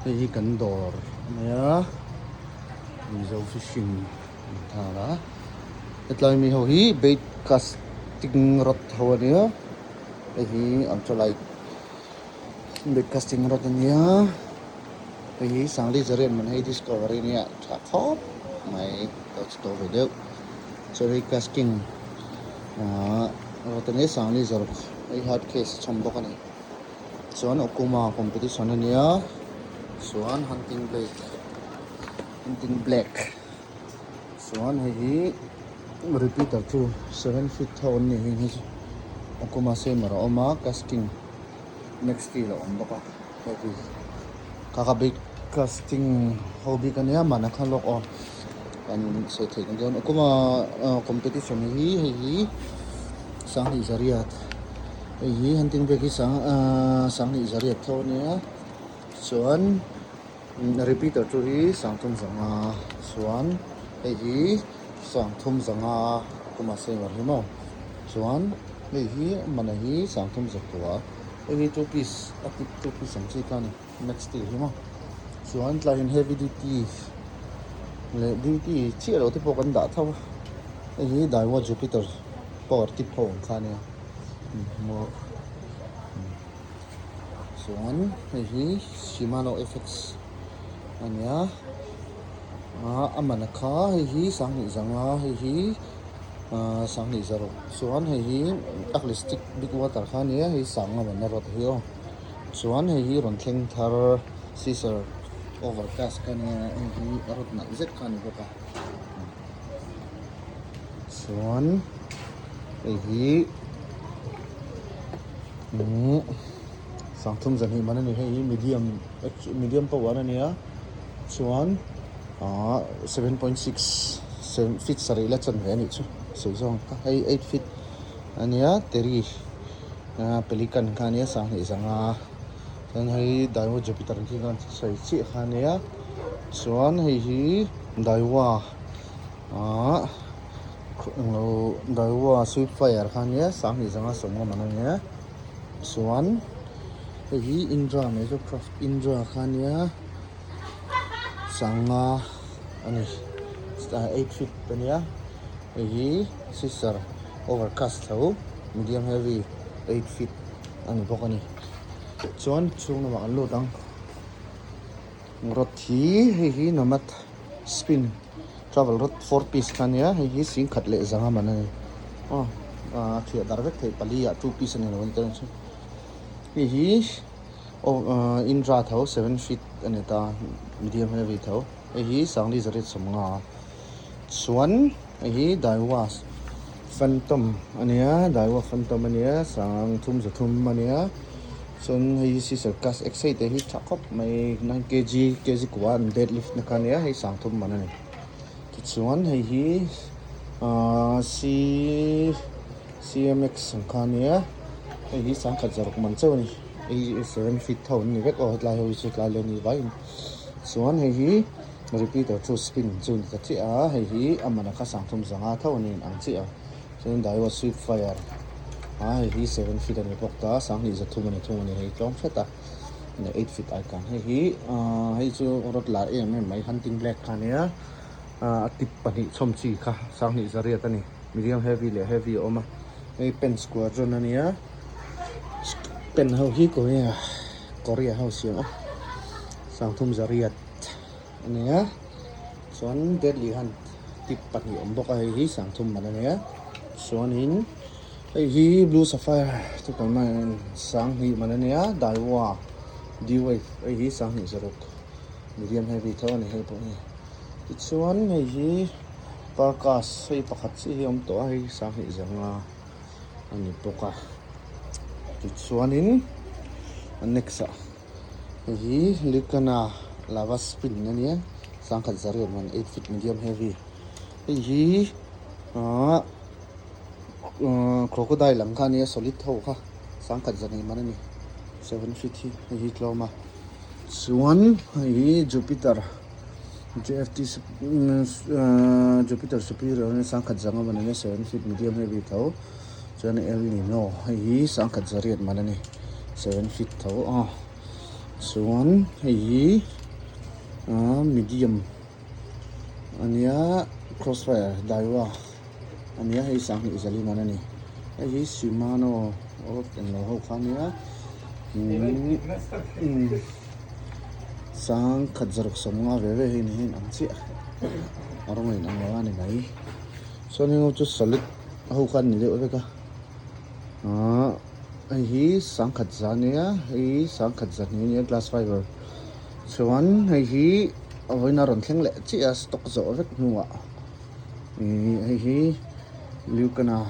Hei hi kan dawr a ni a, Mizo fishing an tar a, hetlai mi ho hi bait casting rod ho a nia, hei hi ultralight bait casting rod a nia, hei hi Sangli Zarian man hei discovery nia tha khawp mai to chu to ve deuh chuan hei casting ahh rod a nia Sangli Zaruk hei hard case a chhawm bawk a ni. Chuan Okuma competition a nia chuan hunting blade hunting black chuan hei hi repeater chu 7 feet ho an ni heng hi chu Okuma samer a awm a casting max steel a awm bawk a heavy kha kha big casting ho bik a nia mahna kha lawk aw kan sawi theih ang chuan Okuma competition hi hei hi sanghnih zariat. Hei hi hunting bag hi sang ahh sanghnih zariat tho a nia chuan repeater chu hi sangthum zanga chuan hei hi sangthum zanga kuma saver hi maw chuan hei hi mana hi sangthum zakua hei hi two piece a tip two piece ang chi kha a ni max steel hi maw chuan tlai hian heavy duty leh duty chiah loh te pawh kan dah tho a hei hi daiwa jupiter power tip ho ang kha a nia. Maw chuan hei hi Shimano F_X a nia ah a man kha hei hi sanghnih zanga hei hi ah sanghnih zaruk chuan hei hi Ugly stick big water kha a nia hei sanga man a rawt hi aw chuan hei hi rawn thleng thar scissor overcast kha a nia hei hi a rawt nalh zet kha a ni bawk a chuan. Hei hi umm sangthum zahnih man a ni hei hi medium medium power a nia chuan ahh 7.6 feet sarih la chanve a nih chu sawi zawng kha hei 8 feet a nia terry ah pelican kha a nia sanghnih zanga chuan hei daiwa jupiter khi khan sawi chiah kha a nia chuan hei hi daiwa ahh. Englo Daiwa swift fire kha ania sanghnih zanga sawm ngam an ania chuan hei hi Indra major craft Indra kha ania sanga ani 8 feet ania hei hi scissor overcast tho medium heavy 8 feet ani bawk ani chuan chhung lamah kan lut ang rod hi hei hi nomad spin. Travel rod 4 piece kha ania hei hi singkhat leh zanga man a ni aw a thiah dar vek theih pali ah 2 piece a ni lo a ni ta chu hei hi aw indra tho 7 feet a ni ta medium heavy tho hei hi sangli zariat sawmnga chuan hei hi daiwa phantom a nia daiwa phantom a nia sang thum zathum a nia chuan hei hi scissor cast x hei te hi tha khawp mai 9 kg kg kua an deadlift na kha a nia hei sangthum man a ni tichuan hei hi ahh c cmx ang kha a nia hei hi sangkhat zaruk man chauh a ni hei hi 7 feet tho an ni vek aw hetlai ho hi chu tlai leh a ni vaiin chuan hei hi repeater chu spin chu a ni ta chiah a hei hi a man a kha sangthum zanga tho a ni ang chiah a. Chuan Daiwa Swift Fire a hei hi 7 feet a ni bawk ta sanghnih zathum a ni thung a ni hei tlawm hret a 8 feet ai khan hei hi ahh hei chu rod lar em em mai hunting black kha ania ahh a tip pahnih chhawm chi kha sanghnih zariat a ni medium heavy leh heavy a awm a hei pen squadron a nia pen ho hi Korea Korea ho siam a sangthum zariat a nia chuan deadly hunt tip pahnih awm bawk a hei hi sangthum man a nia chuanin hei hi blue sapphire chu kan man sanghnih man a nia daiwa d wave hei hi sanghnih zaruk medium heavy tho a ni hei pawh hi tichuan hei hi parkas hei pakhat chiah hi a awm tawh a hei sanghnih zanga a ni bawk a tichuanin a next ah. Hei hi Likana lava spin a nia sangkhat zariat man 8 feet medium heavy hei hi ahh crocodile ang kha a nia solid ho kha sangkhat zahnih man a ni 7 feet hi hei hi tlawm a chuan hei hi Jupiter J_F_T Jupiter superior a nia sangkhat zanga man a nia 7 feet medium heavy tho. Chuan El Nino hei hi sangkhat zariat man a ni 7 feet tho a chuan hei hi. Ahh medium ania crossfire daiwa ania hei sanghnih zali man ani hei hi shimano aw englo ho kha ania umm sangkhat zaruk sawmnga ve ve hei ni hian ang chiah a rawng a inang lo a ni mai chuan heng ho chu solid ho kha an ni deuh vek a ahh hei hi sangkhat za ania hei hi sangkhat zahnih ania glass fiber. Chuan hei hi a vawiin a rawn thleng leh chiah a stock zawh vek hnuah ihh hei hi Lucana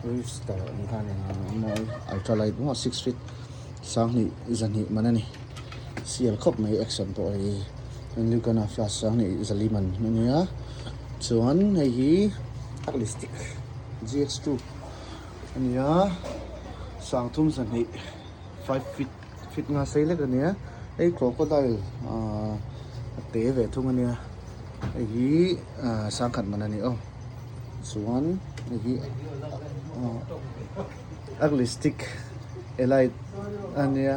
Rooster ang kha a ni a mawi ultra light maw six feet sanghnih zahnih man a ni sial khawp mai action pawh hei hi Lucana flash sanghnih zali man a ni a chuan hei hi Ugly stick G_X two a ni a sangthum zahnih five feet. Fit nga sei lek a nia hei crocodile ahh a te ve thung a nia hei hi ahh sangkhat man a ni aw chuan hei hi ahh ugly stick elite a nia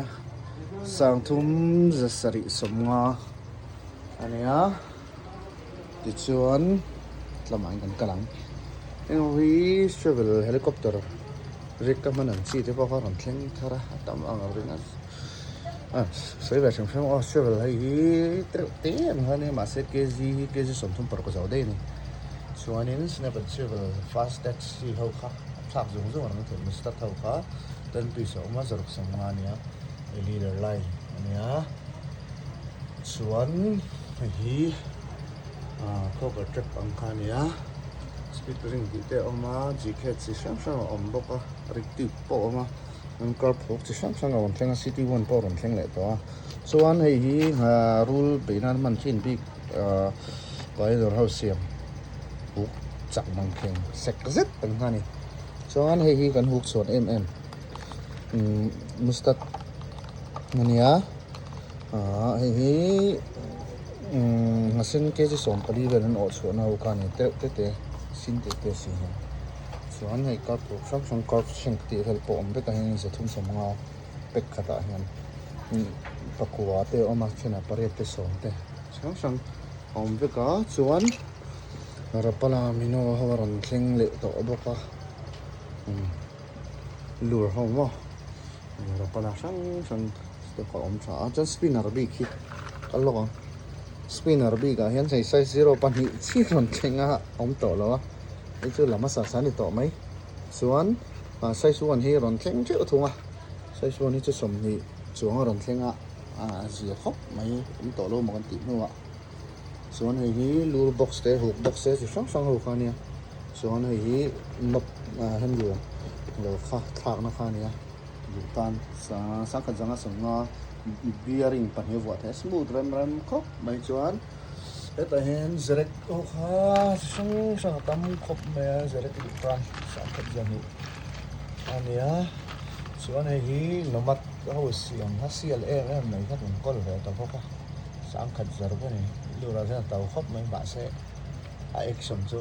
sangthum za sarih sawmnga a nia tichuan tlawmah hian kan kal ang heng ho hi travel helicopter rik ka hman ang chi te pawh kha a rawn thleng thar a a tam ang ring a a sawi ve hrim hrim aw travel hei hi tereuh te ang kha ania mahse kg hi kg sawmthum paruk a zo daih a ni chuanin snap and travel fast taxi ho kha a thlak zung zung a rawn thei mustard ho kha ten piece a awm a zaruk sawmnga a nia leader line a nia. Chuan hei hi ah cover trap ang kha a ni a speed ring tih te a awm a gcat chi hrang hrang a awm bawk a rig tube pawh a awm a chuan car phawk chi hrang hrang a rawn thleng a city one pawh a rawn thleng leh tawh a chuan hei hi ah rul beih nan hman thin bik ah paidur ho siam huk chak mangkheng sek zet ang kha a ni chuan hei hi kan huk chhuan em em umm mustard a nia. Aaa hei hi umm nghasen kg 14 vel an awh chhuahna ho kha a ni tereuh te te sin te te si hian chuan hei cup tur hrang hrang curve shank tih vel pawh a awm vek a heng 350 pack khatah hian pakua te a awm a thenah pariat te sawm te chi hrang hrang a awm vek a chuan rapala mino ho a rawn thleng leh tawh bawk a umm lure ho maw rapala hrang hrang. Step a awm tha a chuan spinner bik hi kal lawk ang spinner bik ah hian hei size zero pahnih chi rawn thleng a awm tawh lo a hei chu la hmasa sa a ni tawh mai chuan ah size one hi rawn thleng theuh thung a size one hi chu 20 chuang a rawn thleng a ah a zia khawp mai awm tawh lo maw kan tih hnuah chuan hei hi lure box te hook box te chi hrang hrang ho kha a nia chuan hei hi mop ah handle lo kha thlakna kha a nia. Duh tan sangkhat zanga sawmnga bearing pahnih a vuah theih a smooth rem rem khawp mai chuan hetah hian zerek ho kha chi hrang hrang a tam khawp mai a zerek duh tan sangkhat zahnih a nia chuan hei hi nomad ho siam kha sial em em mai kha kan kawl ve ta bawk a sangkhat zaruk a ni lurah hian a to khawp mai mahse a action chu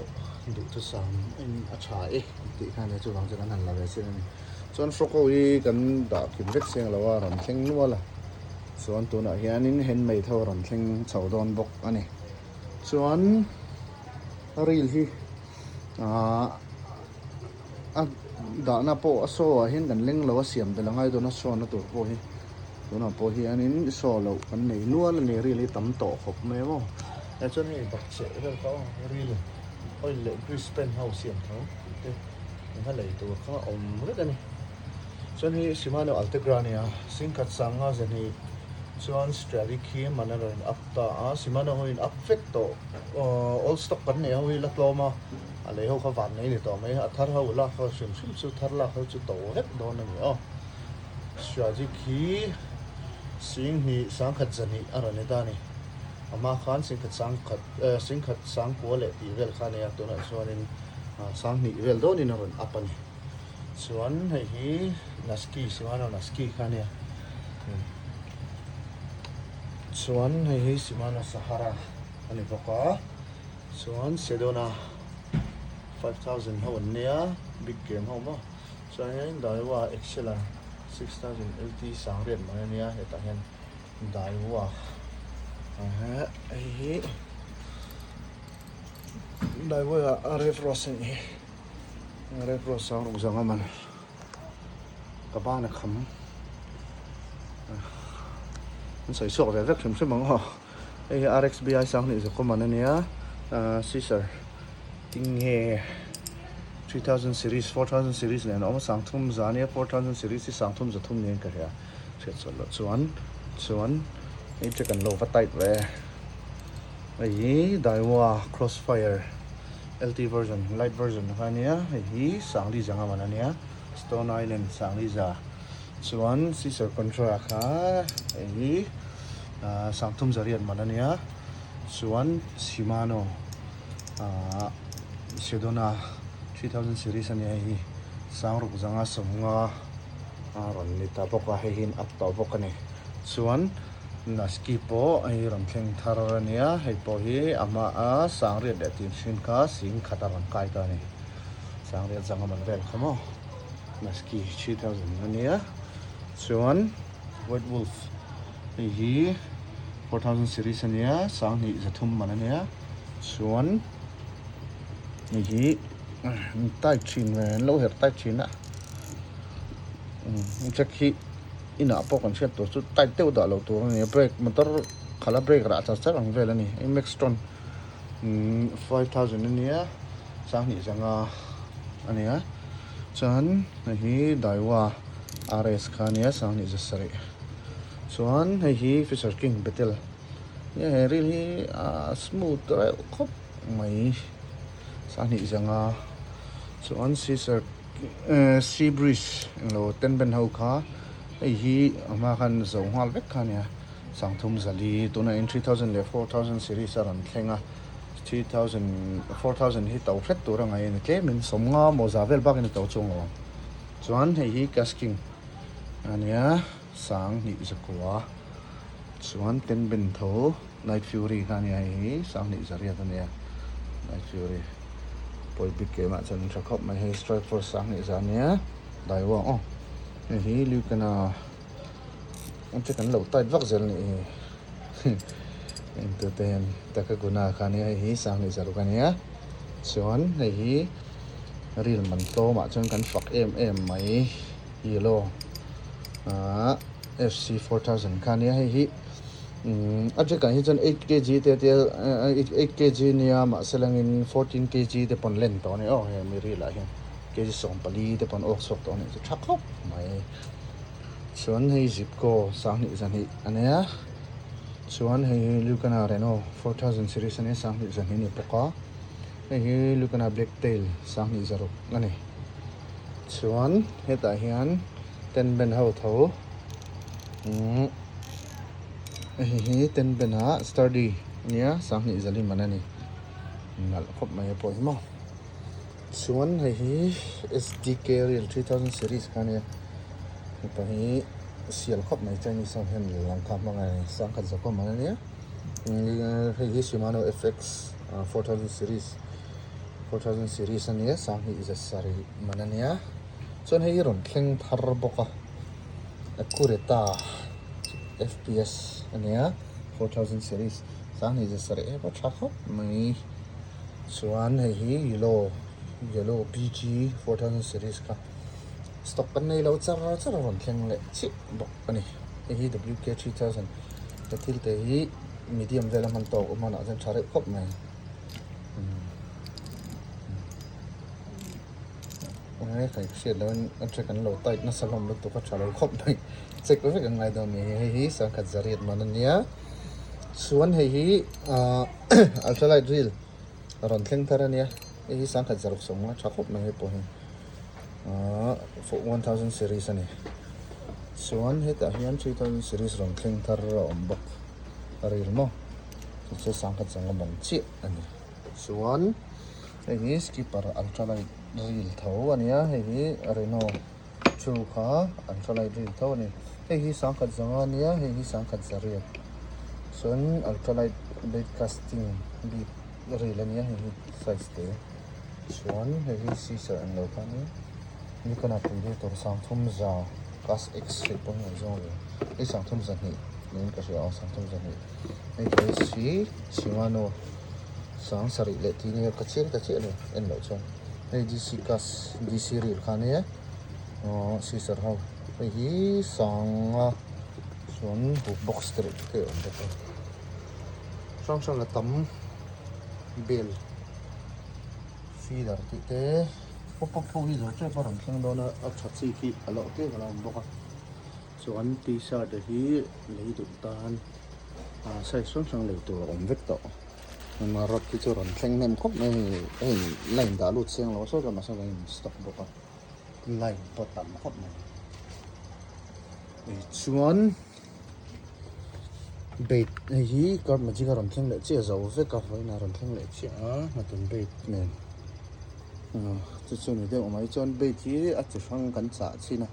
duh chu sam in a tha e tih kha a nia chuvang chuan an han la ve chin a ni. Chuan hrawk ho hi kan dah kim vek chiang lo a rawn thleng nual a chuan tunah hianin handmade ho a rawn thleng chho dawn bawk a ni chuan reel hi ahh a dahna pawh a saw ah hian kan leng lo a siam belh a ngai dawn a saw na tur pawh hi tunah pawh hianin saw loh kan nei nual a ni reel hi tam tawh khawp mai maw chuan hei bakcheh vel kha aw reel oil leh grease pen ho siam tho tih te. Engha lei tur kha a awm vek a ni. Chuan hei Shimano Ultegra a nia, Singkhat sanga zahnih chuan Stradic hi man a rawn up ta a, Shimano ho in up vek tawh old stock kan neih ho hi la tlawm a, a lei ho kha van nei ni tawh mai, a thar ho lak ho hrim hrim chu thar lak ho chu to vek dawn a ni aw. Stradic hi Singhnih sangkhat zahnih a rawn ni ta a ni. Amah khan Singkhat sangkhat Singkhat sangkua leh tih vel kha a nia tunah chuanin Sanghnih vel dawnin a rawn up a ni. Chuan hei hi Naski Shimano Naski kha a nia. Chuan hei hi Shimano Sahara a ni bawk a. Chuan Sedona 5000 ho an nia, big game ho maw. Chuan hian Daiwa Exceller 6000 LT sangriat mai a nia, hetah hian Daiwa. Hei hi Daivawi ah Rev Rose a nih hi Rev Rose sang ruk zang a man ka ban a kham an sawi chhuak ve vek hrim hrim ang aw hei hi RXBI Sanghnih Zakawm an ania Caesar tinge 3000 series 4000 series nen a awm a sangthum za ania 4000 series hi sangthum za thum niin ka hria hriat chhuah loh chuan chuan hei che kan lo va type ve hei hi Daiwa Crossfire LT version light version kha ania hei hi sangli zanga man ania Stone Island sangli za chuan Caesar Contra kha hei hi sangthum zariat man ania chuan Shimano ahh Sedona 3000 series ania hei hi sangruk zanga sawmnga a rawn ni ta bawk a hei hi an up tawh bawk a ni chuan Naski pawh hei rawn thleng thar a nia hei pawh hi a hmaa sangriat leh tih hrin kha sing khat a rawn kai ta a ni sangriat zanga man vel kha maw Naski 3000 a nia chuan White Wolf hei hi 4000 series a nia sanghnih zathum man a nia chuan hei hi an tight thin ve an lo herh tight thin a jack hi inah pawh kan hriat tur chu tight deuh dah loh tur a ni a brake motor khalh a brake rah char char ang vel a ni hei maxtron 5000 a nia sanghnih zanga a ni a chuan hei hi Daiwa RS kha a nia sanghnih za sarih chuan hei hi Fisher King Betel he reel hi a smooth reuh khawp mai sanghnih zanga chuan Caesar Sea breeze englo ten ben ho kha hei hi a hma khan zo nghal vek kha ania sangthum zali tunah hian 3000 leh 4000 series a rawn thleng a 3000 4000 hi to hret tur a ngaih a ni tlemin sawmnga maw za vel bakin a to chuang lo ang chuan hei hi casking ania sang hnih zakua chuan ten ben tho Night Fury kha ania hei hi sanghnih zariat ania Night Fury pawi bik keimah chuan an tha khawp mai hei Strike Force sanghnih za ania Daiwa aw hei hi Lucan-a an che kan lo tight vak zel nih hi engtu te hian Takaguna kha ania hei hi sanghnih zaruk ania chuan hei hi ril man tlawmah chuan kan fak em em mai yellow ah FC 4000 kha ania hei hi. A jack ah hi chuan 8 kg te a tia 8 kg nia mahse langin 14 kg te pawn len tawh a ni aw he mi ril ah hian kg 14 te pawn awk chhuak tawh a nih chu tha khawp mai chuan hei zipco sanghnih zahnih a nia chuan hei hi Lucana Reno 4000 series a nia sanghnih zahnih a ni bawk a hei hi Lucana black tail sanghnih zaruk a ni chuan hetah hian ten ben ho tho umm. Hei hi ten ben ah sturdy ania sanghnih zali man a ni nalh khawp mai a pawh hi maw chuan hei hi SDK reel 3000 series kha ania hepa hi sial khawp mai Chinese ho hian lang kha hmang a ni sangkhat zawk man ania hei hi Shimano FX 4000 series 4000 series ania sanghnih za sarih man ania chuan hei hi rawn thleng thar bawk a. Acureta FPS a nia 4000 series sanghnih za sarih em a tha khawp mai chuan hei hi yellow yellow BG 4000 series kha stock kan nei lo char char a rawn thleng leh chiah bawk a ni hei hi WK 3000 he thil te hi medium vel a hman tawk awm hmanah chuan tha reuh khawp mai. Enge ka hriat loh in a check an lo tight nasa hlawm lutuk a tha lo khawp mai check vek ang ngai dawn a ni hei hi sangkhat zariat man a nia chuan hei hi ahh ultralight reel a rawn thleng thar a nia hei hi sangkhat zaruk sawm a tha khawp mai hei pawh hi ahh 1000 series a ni chuan hetah hian 3000 series rawn thleng thar a awm bawk a reel maw chu chu sangkhat zanga man chiah a ni. Chuan hei hi skipper ultralight reel tho a nia hei hi Reno 2 kha ultralight reel tho a ni hei hi sangkhat zanga a nia hei hi sangkhat zariat chuan ultralight bait casting bik reel a nia hei hi size te chuan hei hi scissor ang lo kha a nia Nikon ah pui deuh tur sangthum za class X hei pawh hi an zawng ve hei sangthum zahnih. niin ka hria a 32 hei kher hi Shimano 70 leh tih nia ka chiang ta chiah lo en loh chuan hei DC cast DC reel kha ania aww scissor ho hei hi sanga chuan hook box te reuh te a awm bawk a hrang hrang a tam bel feeder tih te pawp pawp ho hi zawr tep a rawn thleng dawn a a tha chi khi a loh tlem a lo awm bawk a chuan t-shirt te hi lei duh tan ah size hrang hrang lei tur a awm vek tawh rod hi chu a rawn thleng hnem khawp mai a hei a in line dah lut chiang lo a sawi lamah sawn a in stock bawk a line pawh a tam khawp mai tichuan bait hei hi card magic a rawn thleng leh chiah zo vek a vawiin a rawn thleng leh chiah a nghatun bait nen ah chu chu a ni deuh mai chuan bait hi a chi hrang kan chah chhin a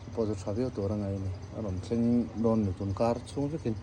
chu pawh chu tha viau tur a ngaih a ni a rawn thleng dawn ni tun kar chhung vekin.